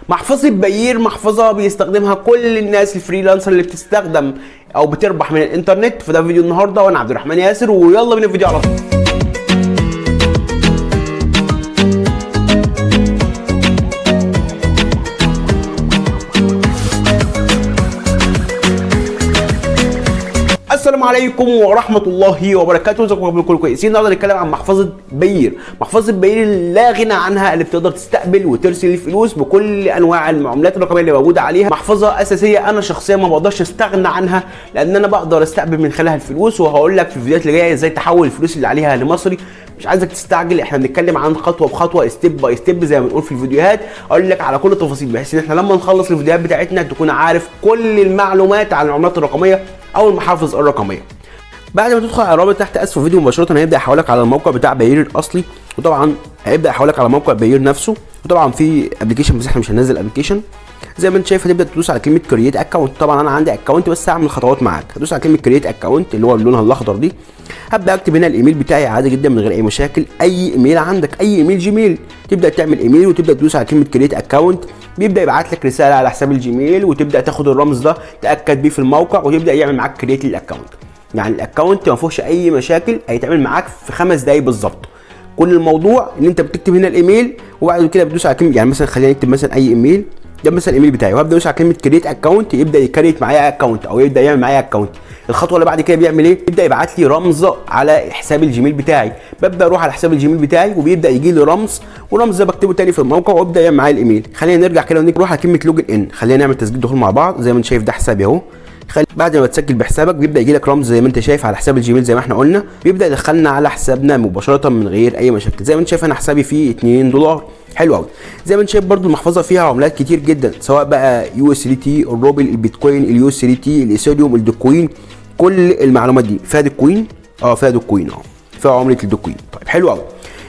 محفظة Payeer محفظة بيستخدمها كل الناس ال freelancer اللي بتستخدم او بتربح من الانترنت. فده فيديو النهارده، وانا عبد الرحمن ياسر، ويلا بينا الفيديو على طول. السلام عليكم ورحمة الله وبركاته، ازيكم كلكم كويسين؟ النهارده هنتكلم عن محفظة Payeer. محفظة Payeer لا غنى عنها، اللي بتقدر تستقبل وترسل الفلوس بكل انواع المعاملات الرقمية اللي موجودة عليها. محفظة اساسية انا شخصيا ما بقدرش استغنى عنها، لان انا بقدر استقبل من خلالها الفلوس، وهقول لك في الفيديوهات اللي جاية ازاي تحول الفلوس اللي عليها لمصري. مش عايزك تستعجل، احنا بنتكلم عن خطوة بخطوة، step by step زي ما بنقول في الفيديوهات. اقول لك على كل التفاصيل بحيث ان احنا لما نخلص الفيديوهات بتاعتنا تكون عارف كل المعلومات عن العملات الرقمية او المحافظ الرقمية. بعد ما تدخل على الرابط تحت اسفل الفيديو مباشرة هيبدا يحولك على الموقع بتاع Payeer الاصلي، وطبعا هيبدا يحولك على موقع Payeer نفسه، وطبعا في application بس احنا مش هننزل application. زي ما انت شايف هتبدا تدوس على كلمة create account. طبعا انا عندي account بس هعمل خطوات معاك. هدوس على كلمة create account اللي هو لونها الاخضر دي. هبدا اكتب هنا الايميل بتاعي عادي جدا من غير اي مشاكل، اي ايميل عندك، اي ايميل Gmail. تبدا تعمل ايميل وتبدا تدوس على كلمة create account. بيبدا يبعت لك رسالة على حساب ال Gmail، وتبدا تاخد الرمز ده تاكد بيه في الموقع، وتبدا يعمل معاك create لل account. يعني ال account ما فيهوش اي مشاكل، هيتعمل معاك في 5 دقايق بالظبط. كل الموضوع ان انت بتكتب هنا الايميل، وبعد كده بتدوس على كلمة، يعني مثلا خلينا نكتب مثلا اي ايميل، ده مثلا الايميل بتاعي، وهبدا ادوس على كلمة create account. يبدا ي create معايا account او يبدا يعمل معايا account. الخطوة اللي بعد كده بيعمل ايه؟ يبدا يبعت لي رمز على حساب ال Gmail بتاعي. ببدا اروح على حساب ال Gmail بتاعي وبيبدا يجي لي رمز، والرمز ده بكتبه تاني في الموقع وابدا يعمل معايا الايميل. خلينا نرجع كده ونروح على كلمة login in. خلينا نعمل تسجيل دخول مع بعض. زي ما انت شايف ده حسابي اهو. بعد ما تسجل بحسابك بيبدا يجي لك رمز زي ما انت شايف على حساب ال Gmail، زي ما احنا قلنا بيبدا يدخلنا على حسابنا مباشرة من غير اي مشاكل. زي ما انت شايف انا حسابي فيه $2. حلو قوي. زي ما انت شايف برده المحفظة فيها عملات كتير جدا، سواء بقى USDT، الروبل، البيتكوين، ال USDT، الايثيريوم، ال Dogecoin، كل المعلومات دي فيها. Dogecoin فيها Dogecoin، فيها عمله ال Dogecoin. طيب حلو قوي.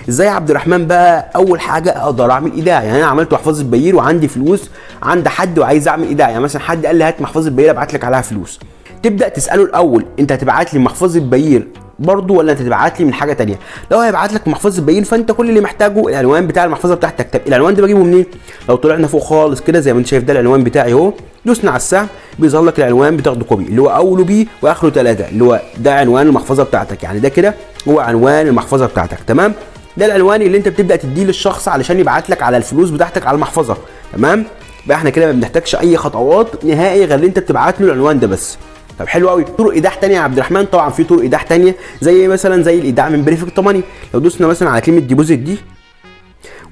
ازاي يا عبد الرحمن بقى اول حاجة اقدر اعمل ايداع؟ يعني انا عملت محفظة Payeer وعندي فلوس عند حد وعايز اعمل ايداع. يعني مثلا حد قال لي هات محفظة Payeer ابعت لك عليها فلوس. تبدا تساله الاول انت هتبعت لي محفظة Payeer برضو ولا انت تبعت لي من حاجة تانية؟ لو هيبعت لك محفظة Payeer فانت كل اللي محتاجه العنوان بتاع المحفظة بتاعتك. طب العنوان ده بجيبه منين؟ لو طلعنا فوق خالص كده زي ما انت شايف ده العنوان بتاعي اهو، دوسنا على السهم بيظهر لك العنوان، بتاخده copy اللي هو اوله B واخره 3، اللي هو ده عنوان المحفظة بتاعتك. يعني ده كده هو عنوان المحفظة بتاعتك، تمام؟ ده العنوان اللي انت بتبدا تديه للشخص علشان يبعت لك على الفلوس بتاعتك على المحفظة، تمام؟ يبقى احنا كده ما بنحتاجش اي خطوات نهائي غير ان انت بتبعت له العنوان ده بس. طب حلو قوي. طرق ايداع ثانية يا عبد الرحمن؟ طبعا في طرق ايداع ثانية، زي مثلا زي الايداع من Perfect Money. لو دوسنا مثلا على كلمة deposit دي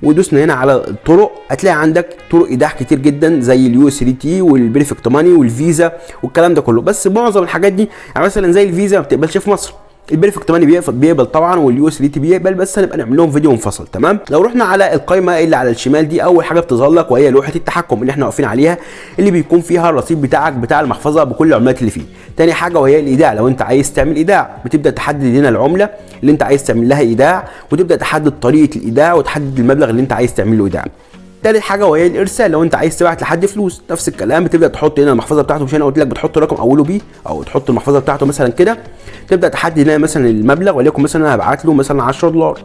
ودوسنا هنا على الطرق هتلاقي عندك طرق ايداع كتير جدا، زي ال USDT وال Perfect Money والفيزا والكلام ده كله. بس معظم الحاجات دي يعني مثلا زي الفيزا ما بتقبلش في مصر، ال Perfect Money بيقبل طبعا، وال USDT بيقبل، بس هنبقى نعمل لهم فيديو منفصل، تمام؟ لو رحنا على القائمة اللي على الشمال دي اول حاجة بتظهر لك وهي لوحة التحكم اللي احنا واقفين عليها، اللي بيكون فيها الرصيد بتاعك بتاع المحفظة بكل العملات اللي فيه. تاني حاجة وهي الايداع. لو انت عايز تعمل ايداع بتبدا تحدد هنا العملة اللي انت عايز تعمل لها ايداع، وتبدا تحدد طريقه الايداع وتحدد المبلغ اللي انت عايز تعمل له ايداع. تالت حاجة وهي الارسال. لو انت عايز تبعت لحد فلوس نفس الكلام، بتبدا تحط هنا المحفظة بتاعته. مش انا قلت لك بتحط رقم اوله B او تحط المحفظة بتاعته مثلا كده، تبدا تحدد هنا مثلا المبلغ، وليكن مثلا انا هبعت له مثلا $10،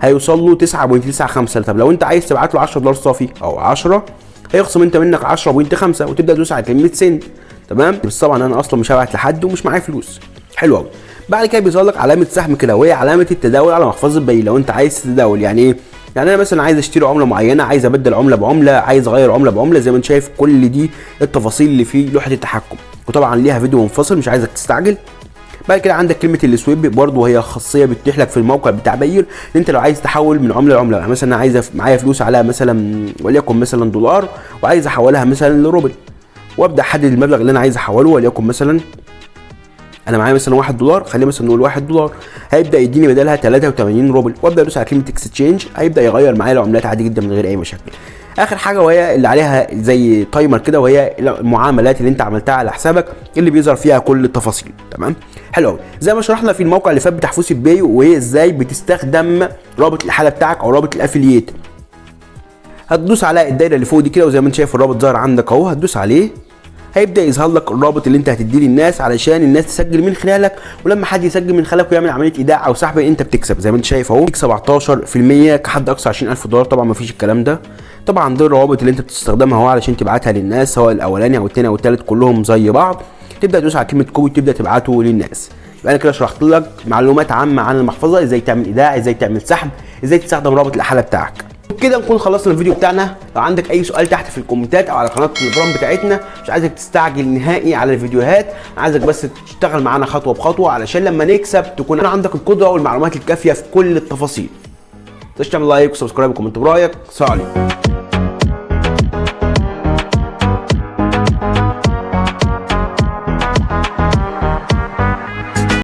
هيوصل له 9.95. طب لو انت عايز تبعت له $10 صافي او 10، هيخصم انت منك 10.5، وتبدا تدوس على كلمة send، تمام؟ بس طبعا انا اصلا مش هبعت لحد ومش معايا فلوس. حلو قوي. بعد كده بيظهر لك علامة سهم كده وهي علامة التداول على محفظة Payeer. لو انت عايز تتداول، يعني ايه؟ يعني انا مثلا عايز اشتري عمله معينة، عايز ابدل عمله بعمله، عايز اغير عمله بعمله. زي ما انت شايف كل دي التفاصيل اللي في لوحة التحكم، وطبعا ليها فيديو منفصل مش عايزك تستعجل. بعد كده عندك كلمة ال swap برضه، وهي خاصية بتتيح لك في الموقع بتاع Payeer ان انت لو عايز تحول من عمله لعمله. يعني مثلا انا عايز معايا فلوس على مثلا وليكن مثلا دولار وعايز احولها مثلا لروبل، وابدا احدد المبلغ اللي انا عايز احوله، وليكن مثلا انا معايا مثلا $1، خلينا مثلا نقول $1، هيبدا يديني بدلها 83 روبل، وابدا ادوس على كلمة exchange، هيبدا يغير معايا العملات عادي جدا من غير اي مشاكل. اخر حاجة وهي اللي عليها زي timer كده، وهي المعاملات اللي انت عملتها على حسابك اللي بيظهر فيها كل التفاصيل، تمام؟ حلو قوي. زي ما شرحنا في الموقع اللي فات بتاع FaucetPay، وهي ازاي بتستخدم رابط الاحاله بتاعك او رابط ال affiliate. هتدوس على الدايرة اللي فوق دي كده، وزي ما انت شايف الرابط ظهر عندك اهو، هتدوس عليه. هيبدا يظهر لك الرابط اللي انت هتديه للناس علشان الناس تسجل من خلالك، ولما حد يسجل من خلالك ويعمل عملية ايداع او سحب انت بتكسب زي ما انت شايف اهو 17% كحد اقصى 20000 دولار. طبعا مفيش الكلام ده. طبعا دي الروابط اللي انت بتستخدمها اهو علشان تبعتها للناس، سواء الاولاني او الثاني او الثالث كلهم زي بعض. تبدا تدوس على كلمة copy وتبدا تبعته للناس. يبقى انا كده شرحت لك معلومات عامة عن المحفظه، ازاي تعمل ايداع، ازاي تعمل سحب، ازاي تستخدم رابط الاحاله بتاعك. كده نكون خلصنا الفيديو بتاعنا. لو عندك اي سؤال تحت في الكومنتات او على قناة التليجرام بتاعتنا. مش عايزك تستعجل نهائي على الفيديوهات، عايزك بس تشتغل معانا خطوة بخطوة علشان لما نكسب تكون عندك القدرة والمعلومات الكافيه في كل التفاصيل. تنساش تعمل like و subscribe و comment برايك. سلام عليكم.